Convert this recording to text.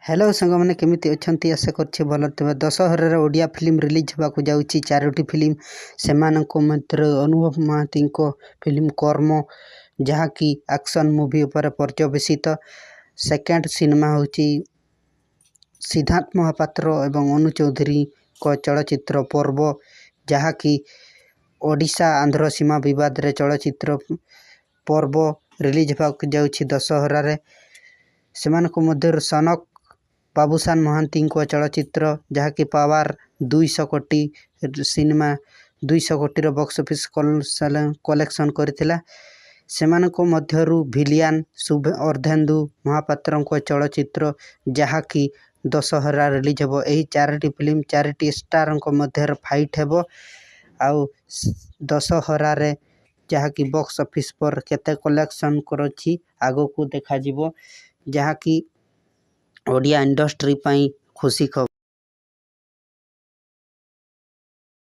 Hello ସାଙ୍ଗମାନେ, କେମିତି ଅଛନ୍ତି? ଆଶା କରୁଛି ଭଲ ଥିବେ। ଦଶହରାରେ ଓଡ଼ିଆ ଫିଲ୍ମ ରିଲିଜ୍ ହେବାକୁ ଯାଉଛି ଚାରୋଟି ଫିଲ୍ମ। ସେମାନଙ୍କ ମଧ୍ୟରେ ଅନୁଭବ ମହାନ୍ତିଙ୍କ ଫିଲ୍ମ କର୍ମ, ଯାହାକି ଆକ୍ସନ୍ ମୁଭି ଉପରେ ପର୍ଯ୍ୟବସିତ। ସେକେଣ୍ଡ ସିନେମା ହେଉଛି ସିଦ୍ଧାନ୍ତ ମହାପାତ୍ର ଏବଂ ଅନୁ ଚୌଧୁରୀଙ୍କ ଚଳଚ୍ଚିତ୍ର ପର୍ବ, ଯାହାକି ଓଡ଼ିଶା ଆନ୍ଧ୍ର ସୀମା ବିବାଦରେ ଚଳଚ୍ଚିତ୍ର ପର୍ବ ରିଲିଜ୍ ହେବାକୁ ଯାଉଛି ଦଶହରାରେ। ସେମାନଙ୍କ ମଧ୍ୟରୁ ସନକ ବାବୁସାନ ମହାନ୍ତିଙ୍କ ଚଳଚ୍ଚିତ୍ର, ଯାହାକି ପାୱାର 200 କୋଟି ସିନେମା 200 କୋଟିର ବକ୍ସ ଅଫିସ୍ କଲେକ୍ସନ୍ କରିଥିଲା। ସେମାନଙ୍କ ମଧ୍ୟରୁ ଭିଲିଆନ୍, ଅର୍ଦ୍ଧେନ୍ଦୁ ମହାପାତ୍ରଙ୍କ ଚଳଚ୍ଚିତ୍ର, ଯାହାକି ଦଶହରା ରିଲିଜ୍ ହେବ। ଏହି ଚାରୋଟି ଫିଲ୍ମ ଚାରିଟି ଷ୍ଟାରଙ୍କ ମଧ୍ୟରେ ଫାଇଟ୍ ହେବ ଆଉ ଦଶହରାରେ ଯାହାକି ବକ୍ସ ଅଫିସ୍ ପରେ କେତେ କଲେକ୍ସନ୍ କରୁଛି ଆଗକୁ ଦେଖାଯିବ, ଯାହାକି ଓଡ଼ିଆ ଇଣ୍ଡଷ୍ଟ୍ରି ପାଇଁ ଖୁସି ଖବର।